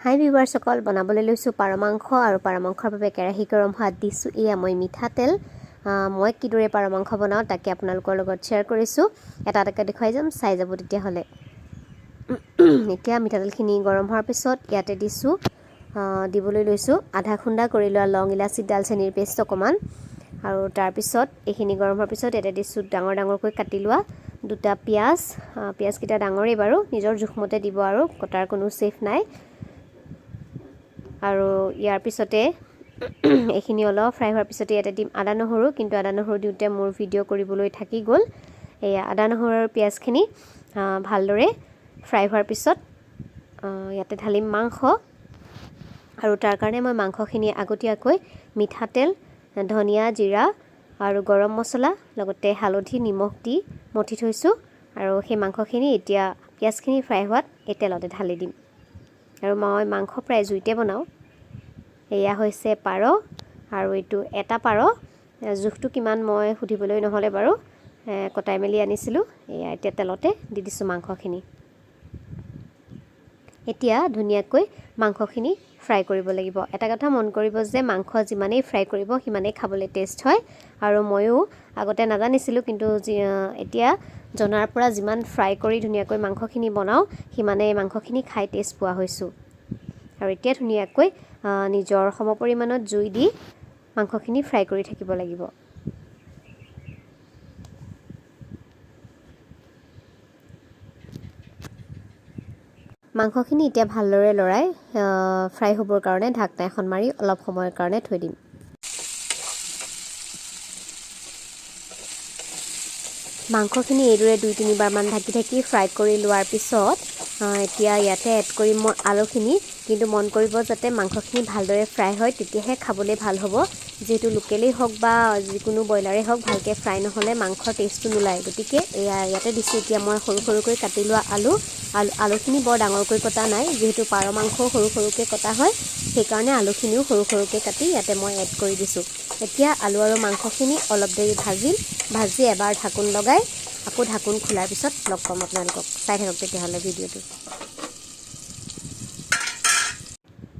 হাই ভিউৱাৰ্ছসকল, বনাবলৈ লৈছোঁ পাৰ মাংস। আৰু পাৰ মাংসৰ বাবে কেৰাহী গৰম হোৱাত দিছোঁ এয়া মই মিঠাতেল। মই কিদৰে পাৰ মাংস বনাওঁ তাকে আপোনালোকৰ লগত শ্বেয়াৰ কৰিছোঁ, এটা এটাকৈ দেখুৱাই যাম, চাই যাব তেতিয়াহ'লে। এতিয়া মিঠাতেলখিনি গৰম হোৱাৰ পিছত ইয়াতে দিছোঁ, দিবলৈ লৈছোঁ আধা খুন্দা কৰি লোৱা লং ইলাচি দালচেনিৰ পেষ্ট অকণমান। আৰু তাৰপিছত এইখিনি গৰম হোৱাৰ পিছত ইয়াতে দিছোঁ ডাঙৰ ডাঙৰকৈ কাটি লোৱা দুটা পিঁয়াজ। পিঁয়াজকেইটা ডাঙৰেই বাৰু, নিজৰ জোখমতে দিব আৰু, কটাৰ কোনো চেফ নাই। আৰু ইয়াৰ পিছতে এইখিনি অলপ ফ্ৰাই হোৱাৰ পিছতে ইয়াতে দিম আদা নহৰু। কিন্তু আদা নহৰু দিওঁতে মোৰ ভিডিঅ' কৰিবলৈ থাকি গ'ল। এয়া আদা নহৰু আৰু পিঁয়াজখিনি ভালদৰে ফ্ৰাই হোৱাৰ পিছত ইয়াতে ঢালিম মাংস। আৰু তাৰ কাৰণে মই মাংসখিনি আগতীয়াকৈ মিঠাতেল, ধনিয়া, জিৰা আৰু গৰম মছলা, লগতে হালধি, নিমখ দি মঠি থৈছোঁ। আৰু সেই মাংসখিনি এতিয়া পিঁয়াজখিনি ফ্ৰাই হোৱাত এই তেলতে ঢালি দিম। আৰু মই মাংস প্ৰায় জুইতে বনাওঁ। এয়া হৈছে পাৰ, আৰু এইটো এটা পাৰ, জোখটো কিমান মই সুধিবলৈ নহ'লে বাৰু, কটাই মেলি আনিছিলোঁ। এয়া এতিয়া তেলতে দি দিছোঁ মাংসখিনি। এতিয়া ধুনীয়াকৈ মাংসখিনি ফ্ৰাই কৰিব লাগিব। এটা কথা মন কৰিব যে মাংস যিমানেই ফ্ৰাই কৰিব সিমানেই খাবলৈ টেষ্ট হয়। আৰু ময়ো আগতে নাজানিছিলোঁ, কিন্তু এতিয়া জনাৰ পৰা যিমান ফ্ৰাই কৰি ধুনীয়াকৈ মাংসখিনি বনাওঁ সিমানেই মাংসখিনি খাই টেষ্ট পোৱা হৈছোঁ। আৰু এতিয়া ধুনীয়াকৈ নিজৰ সমপৰিমাণত জুই দি মাংসখিনি ফ্ৰাই কৰি থাকিব লাগিব। মাংসখিনি এতিয়া ভালদৰে লৰাই ফ্ৰাই হ'বৰ কাৰণে ঢাকনা এখন মাৰি অলপ সময়ৰ কাৰণে থৈ দিম। মাংসখিনি এইদৰে দুই তিনিবাৰমান ঢাকি ঢাকি ফ্ৰাই কৰি লোৱাৰ পিছত এতিয়া ইয়াতে এড কৰিম মই আলুখিনি। কিন্তু মন কৰিব যাতে মাংসখিনি ভালদৰে ফ্ৰাই হয়, তেতিয়াহে খাবলৈ ভাল হ'ব। যিহেতু লোকেলেই হওক বা যিকোনো ব্ৰইলাৰেই হওক, ভালকৈ ফ্ৰাই নহ'লে মাংসৰ টেষ্টটো নোলায়। গতিকে এয়া ইয়াতে দিছোঁ এতিয়া মই সৰু সৰুকৈ কাটি লোৱা আলু। আলুখিনি বৰ ডাঙৰকৈ কটা নাই, যিহেতু পাৰ মাংসও সৰু সৰুকৈ কটা হয়, সেইকাৰণে আলুখিনিও সৰু সৰুকৈ কাটি ইয়াতে মই এড কৰি দিছোঁ। এতিয়া আলু আৰু মাংসখিনি অলপ দেৰি ভাজিম। ভাজি এবাৰ ঢাকোন লগাই আকৌ ঢাকোন খোলাৰ পিছত লগ পাম আপোনালোকক। চাই থাকক তেতিয়াহ'লে ভিডিঅ'টো।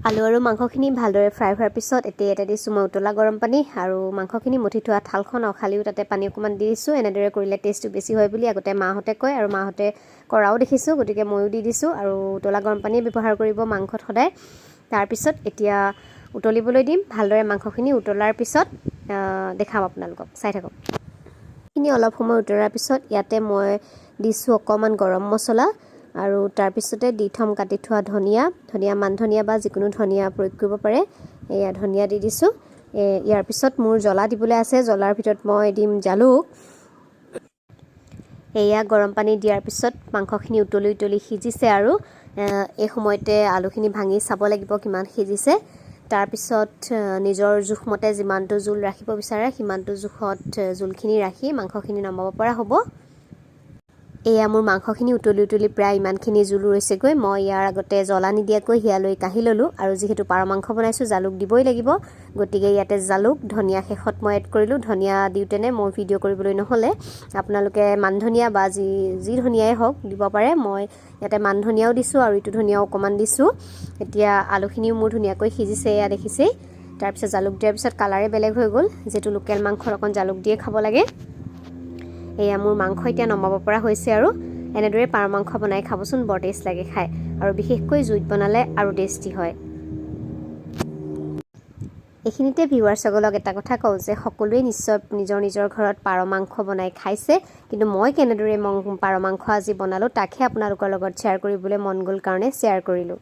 আলু আৰু মাংসখিনি ভালদৰে ফ্ৰাই হোৱাৰ পিছত এতিয়া ইয়াতে দিছোঁ মই উতলা গৰম পানী। আৰু মাংসখিনি মঠি থোৱা থালখন অখালিও তাতে পানী অকণমান দি দিছোঁ। এনেদৰে কৰিলে টেষ্টটো বেছি হয় বুলি আগতে মাহঁতে কয় আৰু মাহঁতে কৰাও দেখিছোঁ, গতিকে ময়ো দি দিছোঁ। আৰু উতলা গৰম পানীয়ে ব্যৱহাৰ কৰিব মাংসত সদায়। তাৰপিছত এতিয়া উতলিবলৈ দিম। ভালদৰে মাংসখিনি উতলাৰ পিছত দেখাম আপোনালোকক, চাই থাকক। এইখিনি অলপ সময় উতলাৰ পিছত ইয়াতে মই দিছোঁ অকণমান গৰম মছলা। আৰু তাৰপিছতে দি থ'ম কাটি থোৱা ধনিয়া। ধনিয়া, মান ধনিয়া বা যিকোনো ধনিয়া প্ৰয়োগ কৰিব পাৰে। এয়া ধনিয়া দি দিছোঁ। ইয়াৰ পিছত মোৰ জ্বলা দিবলৈ আছে। জ্বলাৰ ভিতৰত মই দিম জালুক। এয়া গৰম পানী দিয়াৰ পিছত মাংসখিনি উতলি উতলি সিজিছে। আৰু এই সময়তে আলুখিনি ভাঙি চাব লাগিব কিমান সিজিছে। তাৰপিছত নিজৰ জোখমতে যিমানটো জোল ৰাখিব বিচাৰে সিমানটো জোখত জোলখিনি ৰাখি মাংসখিনি নমাব পৰা হ'ব। এয়া মোৰ মাংসখিনি উতলি উতলি প্ৰায় ইমানখিনি জোল ৰৈছেগৈ। মই ইয়াৰ আগতে জ্বলা নিদিয়াকৈ হিয়ালৈ কাঢ়ি ল'লোঁ। আৰু যিহেতু পাৰ মাংস বনাইছোঁ, জালুক দিবই লাগিব, গতিকে ইয়াতে জালুক ধনিয়া শেষত মই এড কৰিলোঁ। ধনিয়া দিওঁতেনে মই ভিডিঅ' কৰিবলৈ নহ'লে, আপোনালোকে মান ধনিয়া বা যি যি ধনিয়াই হওক দিব পাৰে। মই ইয়াতে মান ধনিয়াও দিছোঁ আৰু ইটো ধনিয়াও অকণমান দিছোঁ। এতিয়া আলুখিনিও মোৰ ধুনীয়াকৈ সিজিছে, এয়া দেখিছেই। তাৰপিছত জালুক দিয়াৰ পিছত কালাৰে বেলেগ হৈ গ'ল, যিহেতু লোকেল মাংসৰ অকণ জালুক দিয়ে খাব লাগে। এয়া মোৰ মাংস এতিয়া নমাব পৰা হৈছে। আৰু এনেদৰে পাৰ মাংস বনাই খাবচোন, বৰ টেষ্ট লাগে খাই। আৰু বিশেষকৈ জুইত বনালে আৰু টেষ্টি হয়। এইখিনিতে ভিউৱাৰ্ছসকলক এটা কথা কওঁ যে সকলোৱে নিশ্চয় নিজৰ নিজৰ ঘৰত পাৰ মাংস বনাই খাইছে, কিন্তু মই কেনেদৰে পাৰ মাংস আজি বনালোঁ তাকহে আপোনালোকৰ লগত শ্বেয়াৰ কৰিবলৈ মন গ'ল কাৰণে শ্বেয়াৰ কৰিলোঁ।